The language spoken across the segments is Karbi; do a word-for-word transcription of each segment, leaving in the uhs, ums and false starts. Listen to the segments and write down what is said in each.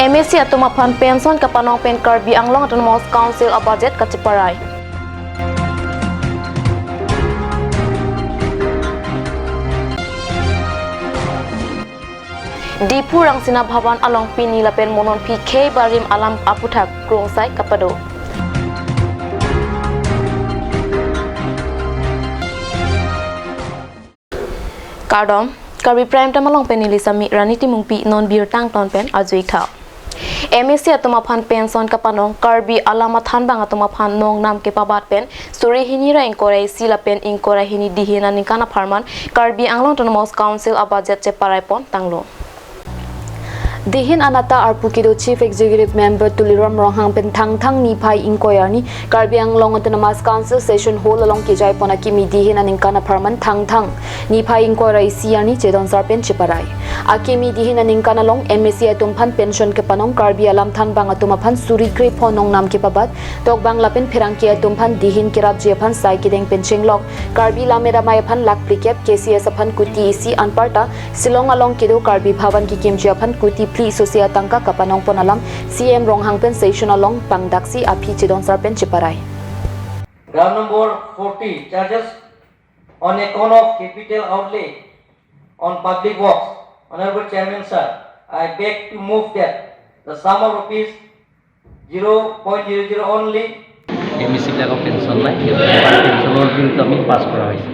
M A C atum aphan pension kapanong pen Karbi Anglong Autonomous Council a budget kacheparai. Diphu Rangsina Bhavan along pini lapen mo non phi khei barim alam aputhak krungsai kapado. Kardom, Karbi Prime Time along pen neli Sami Rani Timungpi, non birta angton pen arju-ik tha. M A C atum aphan pension kapanong, Karbi alam athanbang atum aphan nongnam kepabat pen suri hini ra ingkoi ra isi lapen ingkoi ra hini dihin aningkan apharman Karbi Anglong Autonomous Council a budget cheparai pon tanglo. Dihin anata arpu kedo Chief Executive Member Tuliram Ronghang pen Thangthang niphai ingkoi arni Karbi Anglong Autonomous Council Session Hall along kejai pon akimi dihin aningkan apharman Thangthang niphai ingkoi ra isi arni chedon sar pen cheparai. Akimi dihin aningkan along M A C atum aphan pension kepanong, Karbi alam thanbang atum aphan suri krepho nongnam kepabat, tokbang lapen pherangke atum aphan dihin kerapji aphan sai kedeng pen chenglok, Karbi lammet amei aphan lakh phlikep, K C S aphan kuti isi, anparta Shillong along kedo Karbi Bhavan kekimji aphan kuti phli sosia tangka kapanong pon alam C M Ronghang pen session along pangdaksi aphi chedon sar pen cheparai. Round number forty, charges on account of capital outlay on public works. Honorable Chairman sir, I beg to move that the sum of rupees zero point zero zero only. M A C বিলাকক পেঞ্চন নাই, সিহঁতৰ পেঞ্চনৰ বিলটো আমি পাছ কৰা হৈছে।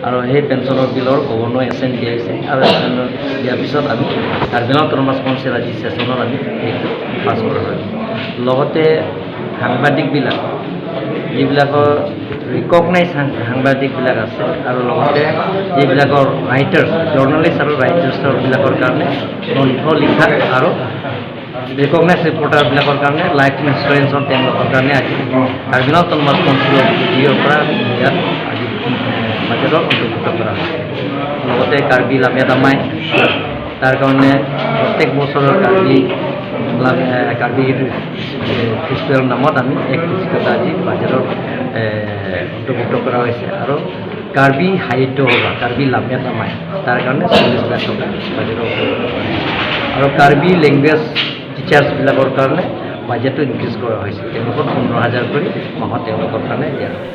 আৰু সেই পেঞ্চনৰ বিলৰ গভৰ্ণৰ এছেণ্ট দিয়া হৈছে। আৰু এছেণ্ট দিয়াৰ পিছত আমি কাৰ্বি আংলং অট'নমাছ কাউন্সিল আজি ছেছনত আমি সেইটো পাছ কৰা হয়। লগতে সাংবাদিকবিলাক, যিবিলাকৰ ৰিকগনাইজ সাং-, সাংবাদিকবিলাক আছে, আৰু লগতে যিবিলাকৰ ৰাইটাৰ্ছ, জাৰ্নেলিষ্ট আৰু ৰাইটাৰ্ছবিলাকৰ কাৰণে গ্ৰন্থ লিখা আৰু ৰিকগনাইজ ৰিপৰ্টাৰবিলাকৰ কাৰণে লাইফ ইঞ্চুৰেঞ্চৰ তেওঁলোকৰ কাৰণে আজি কাৰ্বি আংলং অট'নমাছ কাউন্সিলৰ পৰা ইয়াত আজি বাজেটত অন্তৰ্ভুক্ত কৰা হৈছে। লগতে কাৰ্বি লামে দামাই, তাৰ কাৰণে প্ৰত্যেক বছৰৰ কাৰ্বি লামে, কাৰ্বি ফেষ্টিভেলৰ নামত আমি এক কোটি টকা আজি বাজেটত, এ, অন্তৰ্ভুক্ত কৰা হৈছে। আৰু কাৰ্বি সাহিত্য সভা, কাৰ্বি লামে দামাই, তাৰ কাৰণে চল্লিছ লাখ টকা বাজেটৰ ওপৰত। আৰু কাৰ্বি লেংগুৱেজ টিচাৰ্ছবিলাকৰ কাৰণে বাজেটটো ইনক্ৰিজ কৰা হৈছে। তেওঁলোকক পোন্ধৰ হাজাৰ কৰি মাহত তেওঁলোকৰ কাৰণে দিয়া হয়।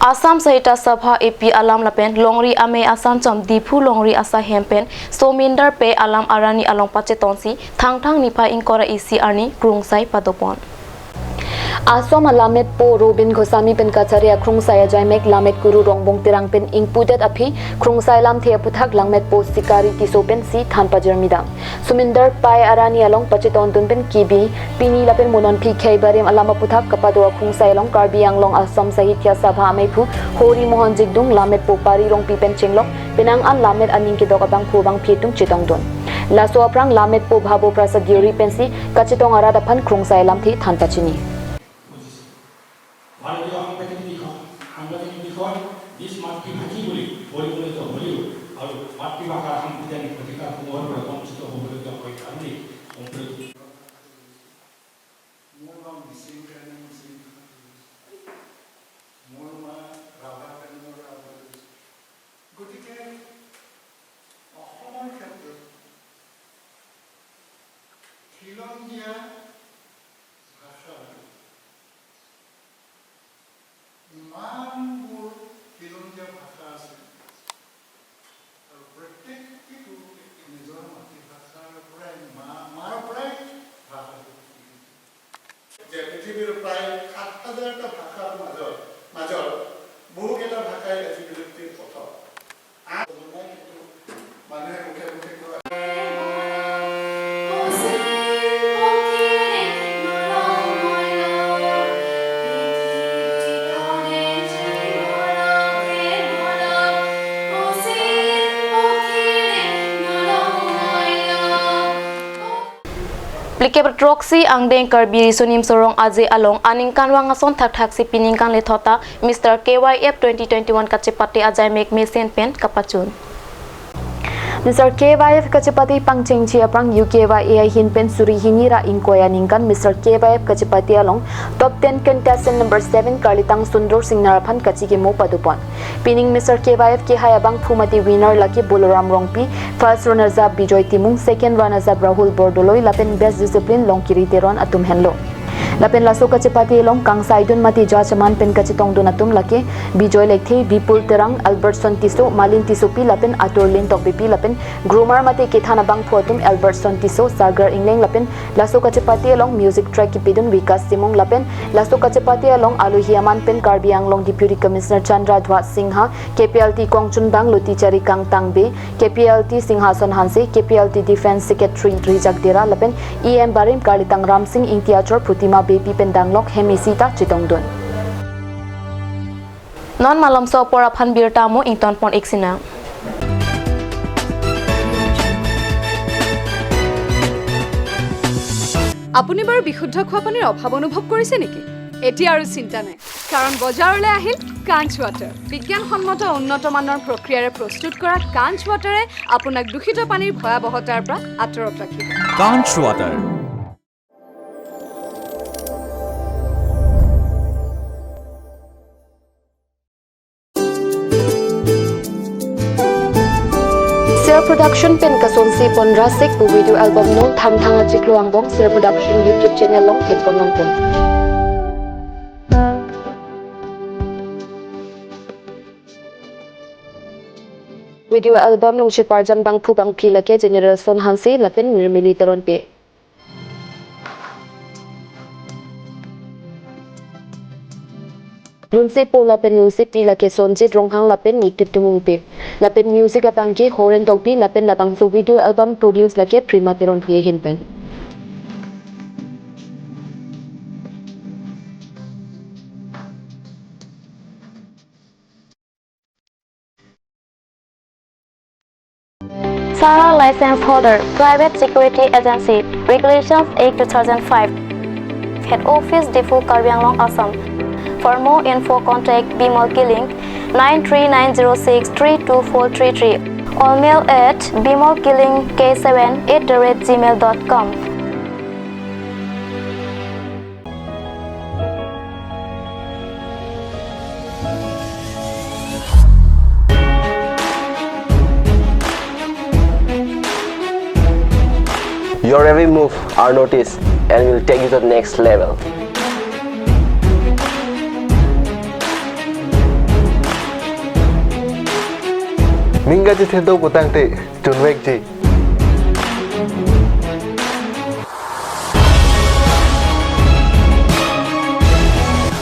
Assam Sahitya Sabha, A P alam lapen Longri Amei Asanchom Diphu Longri Asahem pen Somindar Pei alam arani along pachetonsi Thangthang niphai ingkoi ra isi arni krungsai padopon. Assam alammet po Robin Goswami pen kachari akrungsai ajaimek lammet Kuru Rongbong Terang pen ingpudet aphi krungsai lamthe aputhak langmet po Sikari Tisso pensi than pajirmidam. Somindar Pei arani along pachetontun pen kibi pini lapen mo non phi khei barim alam aputhak kapado akrungsai along Karbi Anglong Assam Sahitya Sabha ameiphu Hori Mohan Jigdung, lammet po Pari Rongpi pen chenglok, penang an lammet aning kedok abangphu abangphi atum chetongdun. Laso aphrang lammet po Bhabo Prasad Deuri pensi kachetong arat aphan krungsai lamthe than pachini. ভারতীয় সাংবিধানিক বিষয়, সাংবিধানিক বিষয় নিজ মাতৃভাষী বুলি পৰিগণিত হ'লেও আৰু মাতৃভাষাৰ সাংবিধানিক অধিকাৰ সমূহৰ পৰা বঞ্চিত হ'বলগীয়া হয় কাৰণে সম্প্ৰতি মোৰ মা মিচিং কাৰণে মিচিং ভাষাটো লৈছে। মোৰ মা ৰাভা কাৰণে মই ৰাভা লৈছোঁ। গতিকে অসমৰ ক্ষেত্ৰত খিলঞ্জীয়া ভাষা ইমানবোৰ খিলঞ্জীয়া ভাষা আছে আৰু প্ৰত্যেকটো নিজৰ মাতৃভাষাৰ পৰাই মা, মাৰ পৰাই ভাষাটো শিকিছে। যে পৃথিৱীৰ প্ৰায় সাত হাজাৰটা ভাষাৰ মাজত, মাজৰ বহুকেইটা ভাষাই আজি বিলুপ্তিৰ পথত। আ-, মানুহে মুখে মুখে কয়। Phlikep throksi angdeng Karbi Riso Nimso Rong Aje along aningkanvang ason thakthaksi pining kanglethot ta Mister K Y F twenty twenty-one kachepate ajaimek mesen pen kapachun. Mister K Y F kachepate pangchengji aphrang U K Y A ahin pen suri hini ra ingkoi aningkan Mister K Y F kachepate along top ten contestant number seven Karlitang Sundor Singnar aphan kachikimo padopon. Pining Mister K Y F kehai abangphu mate winner lake Boloram Rongpi, first runners up Bijoy Timung, second runners up Rahul Bordoloi lapen best discipline Longkiri Teron atum henlo. Lapen laso kachepate along kangsaidun mate judge aman pen kachetongdun atum lake Bijoy Lekthe, Bipul Terang, Albertson Tisso, Malin Tissopi lapen Atur Lin Tokbipi lapen groomer mate kethan abangphu atum Albertson Tisso, Sagar Ingleng lapen laso kachepate along music track kipidun Vikas Timung lapen laso kachepate along alohi aman pen Karbi Anglong Deputy Commissioner Chandra Dhwaj Singha, K P L T Kongchunbang Luti Charikang Tangbe, K P L T Singhason Hanse, K P L T Defence Secretary Rijak Dera lapen E M barim Karlitang Ramsing Ingti achor Phutima Beypi pen danglok hem isi ta chetongdun. Non malomso apor aphan birta mo ingtonpon ik sinang. আপুনি বাৰু বিশুদ্ধ খোৱা পানীৰ অভাৱ অনুভৱ কৰিছে নেকি? এতিয়া আৰু চিন্তা নাই, কাৰণ বজাৰলৈ আহিল কাঞ্চ ৱাটাৰ। বিজ্ঞানসন্মত উন্নত মানৰ প্ৰক্ৰিয়াৰে প্ৰস্তুত কৰা কাঞ্চ ৱাটাৰে আপোনাক দূষিত পানীৰ ভয়াৱহতাৰ পৰা আঁতৰত ৰাখিব। Kanch Water. Sir Production pen kasonsi pon rasik pu video album non Thangthang Achiklo angbong Sir Production YouTube channel along theklong nangpon. Video album along cheparjan bangphu bangphi lake General Son Hanse lapen Nirmili Teronpi. Lunsepo lapen Lunsepi lake Sonjit Ronghang lapen Nitit Timungpi. Lapen music abangke Horen Tokbi lapen labangso video album produce lake Prima Teronpi ahin pen. Sara license holder, private security agency, Regulations Act two thousand five, Head Office Diphu, Karbi Anglong, Assam. For more info, contact Bimal Killing, nine three nine zero six three two four three three, or mail at bimal killing k seven at the rate gmail dot com. Your every move are noticed and will take you to the next level. Ning kachethedo putangte chunvekji.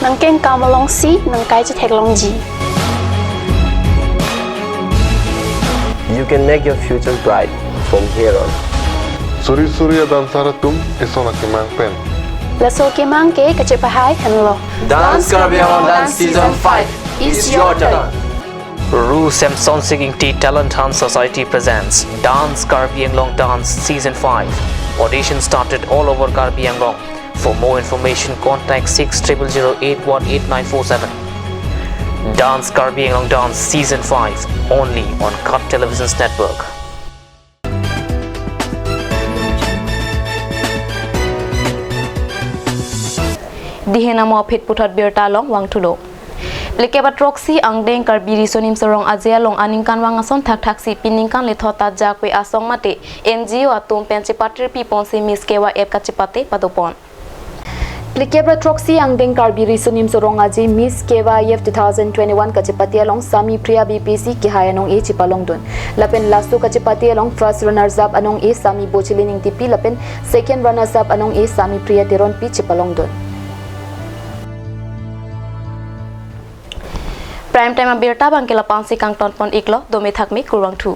Nangkengkam alongsi nangkai chetheklongji. You can make your future bright from here on. Suri suri a-dancer atum eson akemang pen. Laso kemang ke kachepahai henlo. Dance Karbi Anglong Dance Season five. It's your turn. Ru Semsonsing Ingti Talent Hunt Society presents Dance Karbi Anglong Dance Season five. Audition started all over Karbi Anglong. For more information, contact six triple zero eight one eight nine four seven. Dance Karbi Anglong Dance Season five, only on Cut Televisions Network. Dihen amo aphi puthot birta along vangthulo. Plikep athroksi angdeng Karbi Riso Nimso Rong Aje along aningkanvang ason thakthaksi pi ningkan lethot ta jakwe asong mate N G O atum pen chepatirpi ponsi Miss K Y F kachepate padopon. Plikep athroksi angdeng Karbi Riso Nimso Rong Aje Miss K Y F two thousand twenty-one kachepate along Sami Priya B P C kehai anong-e chepalongdun. Lapen laso kachepate along first runners up anong-e Sami Bochilin Ingtipi lapen second runners up anong-e Sami Priya Teronpi chepalongdun. Prime Time abirta abangke la-ansi kangtonpon iklo, dome thakme, kurvangthu.